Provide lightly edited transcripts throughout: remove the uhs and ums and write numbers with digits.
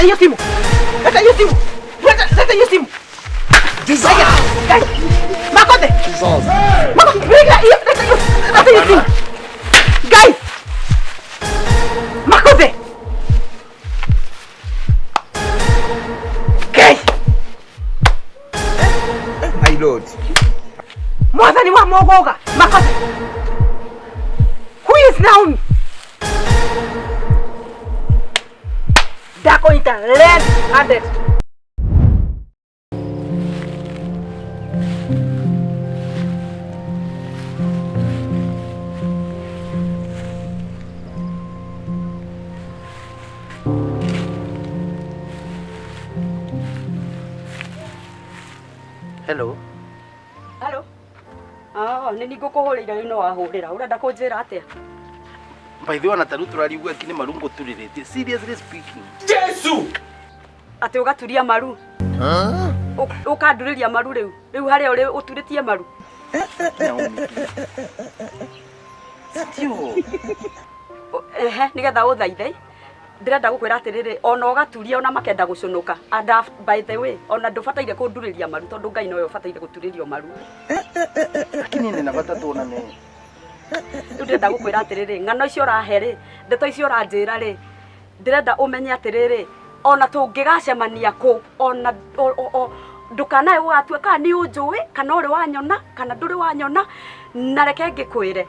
Leta hiyo simu. Leta hiyo simu. Leta, leta hiyo simu. Jesus. Guys. Makote. Jesus. Makote. Leta hiyo, leta hiyo. Leta hiyo simu. Guys. Makote. Guys. My Lord. Mwathani wa mogoga. Makote. Who is Naomi? Ndakunyita red handed. Hello. Halo. Ah, nĩ niĩ ngũkũhũrĩire rĩu no wahũrĩra. Ũrenda kũnjĩra atĩa? By the way, ona tarĩu tũrarigua kini maru ngũturĩrĩtie. Seriously speaking. Atĩ ũgaturia maru? Ũkandurĩria maru rĩu? Rĩu harĩa ũrĩ ũturĩtie maru? Naomi. Sio. Ehe, nĩgetha ũthaithe. Ndĩrenda gũkwĩra atĩrĩrĩ, ona ũgaturia ona makenda gũcũnũka. And by the way, ona ndũbataire kũndurĩria maru tondũ Ngai nowe ũbataire gũturĩrio maru. Lakini nina bata tuonane. Rĩu ndĩrenda gũkwĩra atĩrĩrĩ, ng'ano icio ũrahe rĩ, ndeto icio ũranjĩra rĩ, ndĩrenda ũmenye atĩrĩrĩ, ona tũngĩgacemania kũ, ona ndũkanae gũgatua kana nĩ ũnjũĩ, kana ũrĩ wanyona, kana ndũrĩ wanyona, na reke ngĩkwĩre,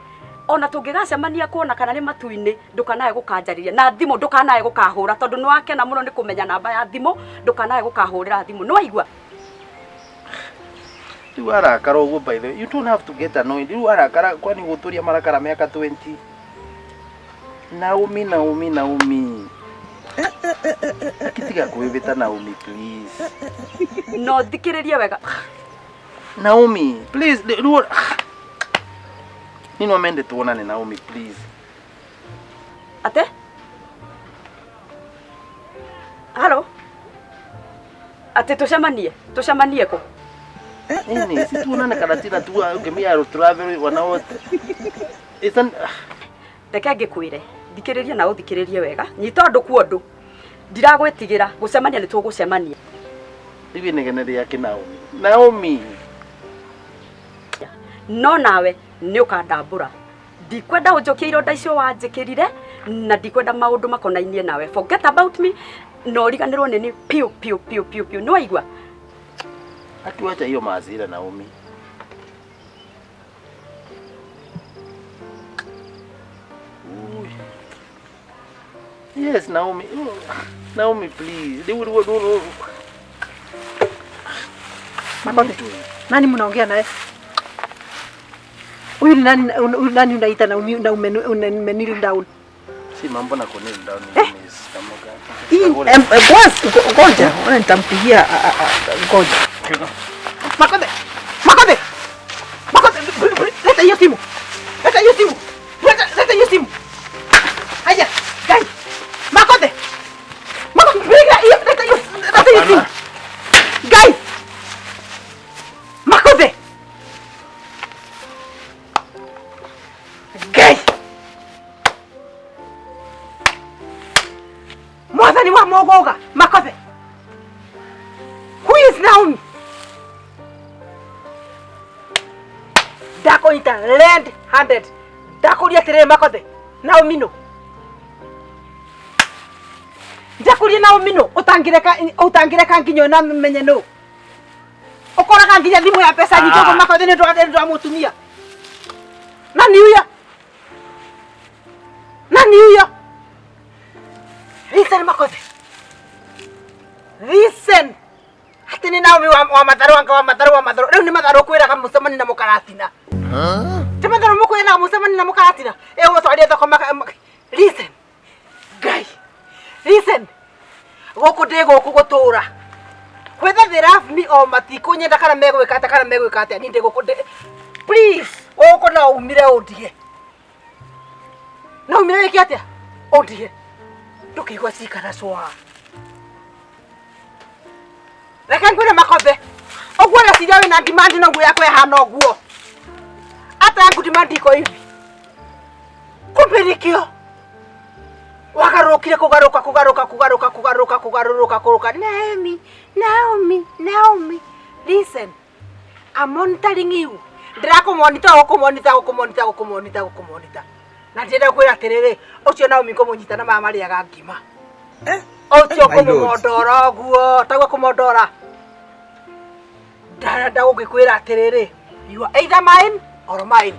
ona tũngĩgacemania kũ ona kana nĩ matu-inĩ, ndũkanae gũkanjarĩria, na thimũ ndũkanae gũkahũra, tondũ nĩ wakena mũno nĩ kũmenya namba ya thimũ, ndũkanae gũkahũrĩra thimũ, nĩ waigua? Rĩu arakara ũguo by the way. You don't have to get annoyed. Rĩu arakara kwani gũtũria marakara mĩaka 20. Naomi, Naomi, Naomi. Akitiga kwĩvĩta Naomi, please. No thikĩrĩrie wega. Naomi, please. Rĩu Nĩ no mende tuonane Naomi, please. Ate? Halo? Ate tucemanie? Tucemanie kũ? Nini, si tuonane kana tina tu ngĩmia travel wana wote. It's an Reke ngĩkwĩre, thikĩrĩria na ũthikĩrĩrie wega. Nyita ũndũ kwa ũndũ. Ndiragwĩtigĩra, gũcemania nĩ tũgũcemania. Rĩu inegene rĩake Naomi. Naomi. No nawe nĩ ũkandambũra. Ndikwenda ũnjokie ironda icio wanjĩkĩrire, na ndikwenda maũndũ makonainie nawe. Forget about me, na ũriganĩrwo nĩ niĩ piũ piũ piũ piũ piũ. Nĩ waigua? Atuacha hiyo maazira Naomi. Ui. Yes, Naomi. Oh, Naomi, please. Rĩu rĩu rĩu. Makote. Nani mnaongea naye? Huyu ni nani? Huyu nani unaita na na umenil down? Si mambo na kunil down ni Miss Hii Kamoga. boss, ngoja, ona nitampigia ngoja. Makote. Makote. Makote, leta hiyo simu. Leta hiyo simu. Leta, leta hiyo simu. Haya, guys. Makote. Makote, leta hiyo, leta hiyo, leta hiyo simu. Guys. Makote. Guys. Mwathani wa mogoga, Makote. Who is Naomi? Ndakunyita red handed. Ndakũria atĩrĩrĩ Makote, Naomi nũ? Ndakũria Naomi nũ? Ũtangĩreka, ũtangĩreka nginya ona menye nũ? Ũkoraga nginya thimũ ya mbeca nyingĩ ũguo Makote nĩ ũndũ wa mũtumia. Nani huyo? Nani huyo? Listen Makote. Listen. Ati nĩ Naomi wa matharũ anga wa matharũ wa matharũ. Rĩu nĩ matharũ kwĩraga mũcemani na mũkaratina. Ti matharũ mũkwĩraga mũcemani na mũkaratina. Ĩ ũgũtwarire thoko Listen. Ngai. Listen. Gũkũ ndĩ gũkũ gũtũra. Whether they love me or matikũnyenda kana megwĩka atĩa kana megwĩka atĩa, niĩ ndĩ gũkũ ndĩ. Please, gũkũ no umire ũndige. No umire wĩke atĩa? Ũndige. Ndũkĩigua cikara cwa. Reke ngwĩre Makothe, ũguo ũreciria wĩna demand noguo yakwa ĩhana ũguo. Hata yangu demand iko hivi. Kumbe nĩkĩo wagarũrũkire. Wagarũrũkire kũgarũka kũgarũka kũgarũka kũgarũka kũgarũrũka kũrũka. Naomi, Naomi, Naomi, listen, I'm monitoring you. Ndĩrakũmonita gũkũmonita gũkũmonita gũkũmonita gũkũmonita. Na ndĩrenda kwĩra atĩrĩrĩ, ũcio Naomi ngũmũnyita na maya marĩaga ngima. Ũcio My lord. ngũmũmondora ũguo, taguo kũmondora. Ndarenda gũgĩkwĩra atĩrĩrĩ, you are either mine or mine.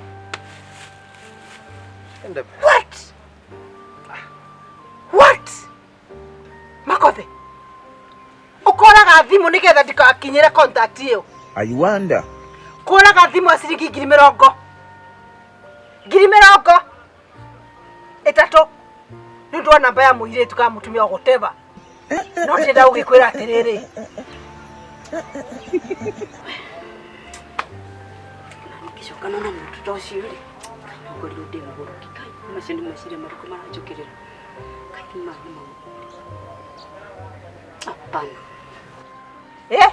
Enda. What? What? Makothe. Ũkoraga thimũ nĩgetha ndikakinyĩre contact ĩyo. I wonder. Kũraga thimũ ya ciringi 20,000. 30,000. Nĩ ũndũ wa namba ya mũirĩtu kana mũtumia o whatever. No ndĩrenda gũgĩkwĩra atĩrĩrĩ. Ngĩcokana na mũndũ ta ũcio rĩ, ngorirwo ndĩ mũgũrũki. Kai, macio nĩ meciria marĩkũ maranjũkĩrĩra? Kai, nĩ ma nĩ maũndũ. Hapana. Eh?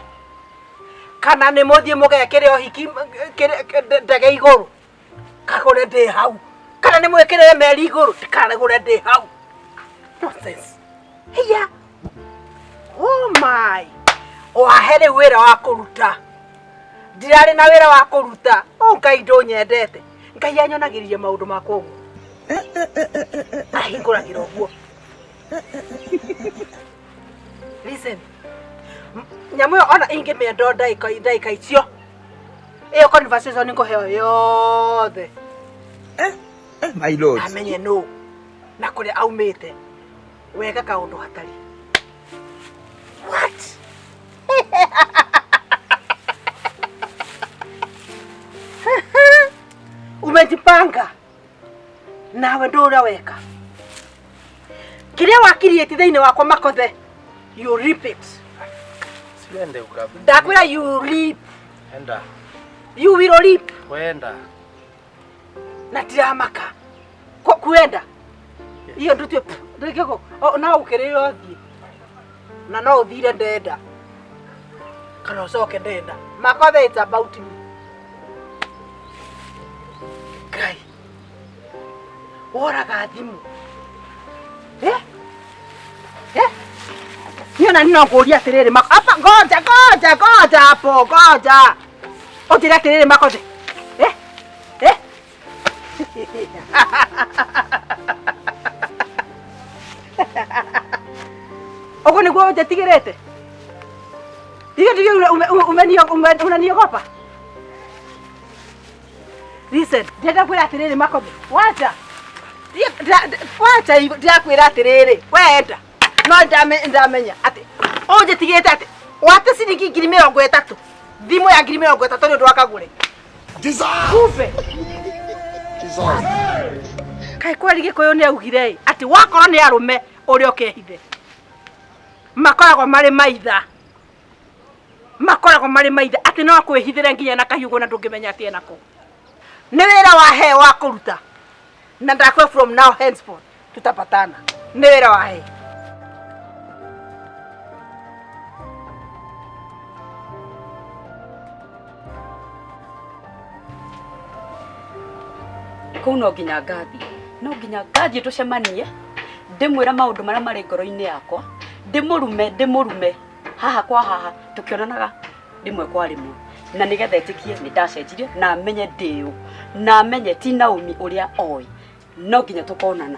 Kana nĩ mũthiĩ mũgekĩre ũhiki ndege igũrũ. Kagũre ndĩ hau. Kana nĩ mwĩkĩre meri igũrũ, ndikagũre ndĩ hau. Nonsense. Hiya. Oh my. Wahe rĩu wĩra wa kũruta. Ndirarĩ na wĩra wa kũruta. Oh Ngai ndũnyendete. Ngai anyonagĩrĩria maũndũ makwa ũguo. Ahingũragĩra ũguo. Listen. Nyamũ ĩyo ona ingĩmĩenda o ndagĩka icio. Ĩyo conversation ngũheo yothe. My lord. Amenye nũ na kũrĩa aumĩte. Wega kaũndũ hatarĩ. What? Umejipanga nawe ndũrĩa weka kĩrĩa wakiriĩti thĩinĩ wakwa Makothe, you reap it. Siende uka. Ndakwĩra you reap. Enda. You will reap. Kwenda. Na ndiramaka kuenda iyo ndutue ndũkĩko no ũkĩrĩre ũthiĩ na no ũthire ndenda kana ũcoke ndenda. Makothe, it's about me. Ngai woraga thimũ. Eh? Eh? Niĩ ona no ngũria atĩrĩrĩ, apa, ngoja ngoja ngoja hapo, ngoja ũnjĩre atĩrĩrĩ, Makothe. Eh? Eh? Ũguo nĩguo ũnjĩtigĩrĩte? Hiyo ndio unaniogopa? Listen, ndĩrenda kwĩra atĩrĩrĩ, Makothe, wacha. Wacha ndĩrakwĩra atĩrĩrĩ, wenda. No ndamenya atĩ ũnjĩtigĩte atĩ wate ciringi 30,000. Thimũ ya 30,000 nĩ ũndũ wa kagũre. Kumbe. Kaĩ kweri Gĩkũyũ nĩ augire ĩ, atĩ wakorwo nĩ arũme ũrĩa ũkehithe. Makoragwo marĩ maitha. Makoragwo marĩ maitha atĩ no kwĩhithĩre nginya na kahiũ na ndũngĩmenya atĩ enako. Nĩ wĩra wa he wa kũruta. Na ndakwe from now henceforth tutapatana. Nĩ wĩra wa he. Kũu no nginya ngathiĩ, no nginya ngathiĩ tũcemanie, ndĩmwĩre maũndũ marĩa marĩ ngoro-inĩ yakwa, ndĩmũrume ndĩmũrume haha kwa haha tũkĩonanaga rĩmwe kwa rĩmwe, na nĩgetha etĩkie nĩ ndacenjirie na amenye ndĩũ na amenye ti Naomi ũrĩa oĩ. No nginya tũkonana.